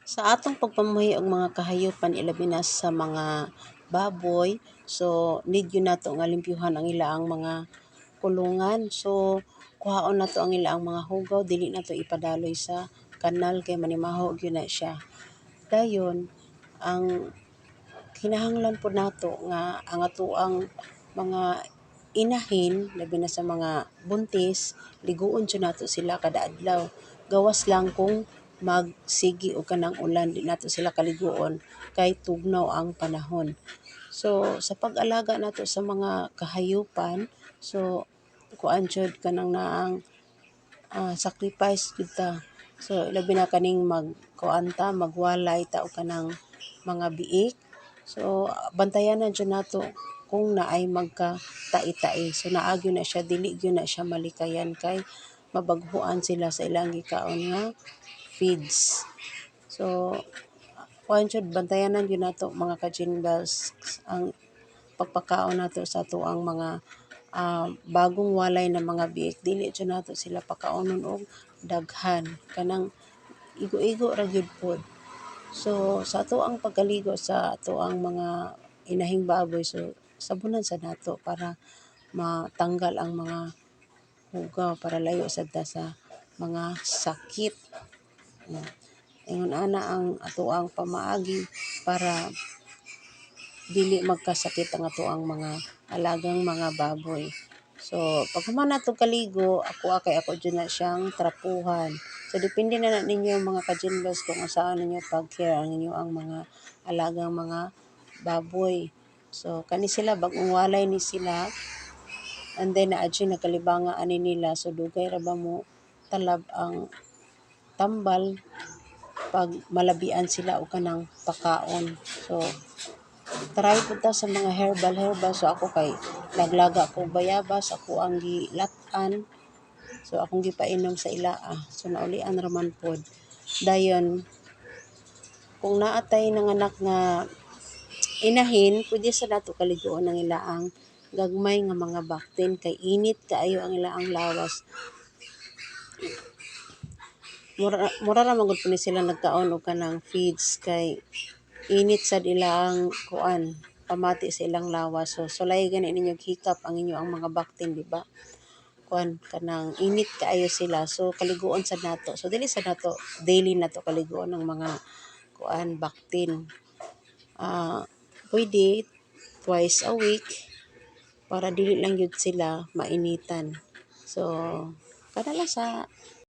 Sa atong pagpamuhi og mga kahayupan, ilabi na sa mga baboy, so need gyud nato nga limpyuhan ang ilaang mga kulungan. So kuhaon nato ang ilaang mga hugaw, dili nato ipadaloy sa kanal kay manimaho gyud na siya. Dayon ang kinahanglan pud nato nga ang atoang mga inahin, labi na sa mga buntis, liguon jud nato sila kada adlaw. Gawas lang kung magsige og kanang ulan, di nato sila kaliguon kay tugnaw ang panahon. So sa pag-alaga nato sa mga kahayupan, so kuan jud, kanang naang sacrifice jud ta. So labi na kaning magkuan ta, magwalay ta og kanang mga biik. So bantayanan jud nato kung naay magka-tai-tai. So naa gyud na siya, dili gyud na siya malikayan kay mabaghuan sila sa ilang gikaon nga feeds. So kuan jud, bantayanan gyud nato, mga ka-Jinbells, ang pagpakaon nato sa atoang mga bagong walay na mga biik. Dili jud nato sila pakaonon og daghan, kanang igo-igo ra gyud pod. So sa atoang pagkaligo sa atoang mga inahing baboy, so sabunan sad nato para matanggal ang mga hugaw para layo sad ta sa mga sakit. Ingon ana ang atoang pamaagi para dili magkasakit ang atoang mga alagang mga baboy. So pag human nato kaligo, ako kay ako jud na siyang trapuhan. So depende na na ninyo, mga ka-Jinbells, kung unsaon ninyo pag-care ang inyoang mga alagang mga baboy. So kani sila, bag-ong walay ni sila, and then naa jud nagkalibanga ani nila, so dugay ra ba mo talab ang tambal pag malabian sila og kanang pakaon. So try pud ta sa mga herbal herbal. So ako kay naglaga ko bayabas, ako ang gilat-an. So akong gipainom sa ilaa. So naulian ra man pod. Dayon kung naa tay nanganak nga inahin, pwede sa nato kaliguon ang ilaang gagmay nga mga baktin kay init kaayo ang ilaang lawas. Mura ra man gud pud ni sila nagkaon og kanang feeds kay init sad ilaang kuan, pamati sa ilang lawas. So sulay gani ninyo hikap ang inyoang mga baktin, di ba? Kuan, kanang init kaayo sila, so kaliguon sad nato. So dili sad nato daily nato kaliguon ang mga kuan, baktin. Pwede twice a week para dili lang gyud sila mainitan. So kana lang sa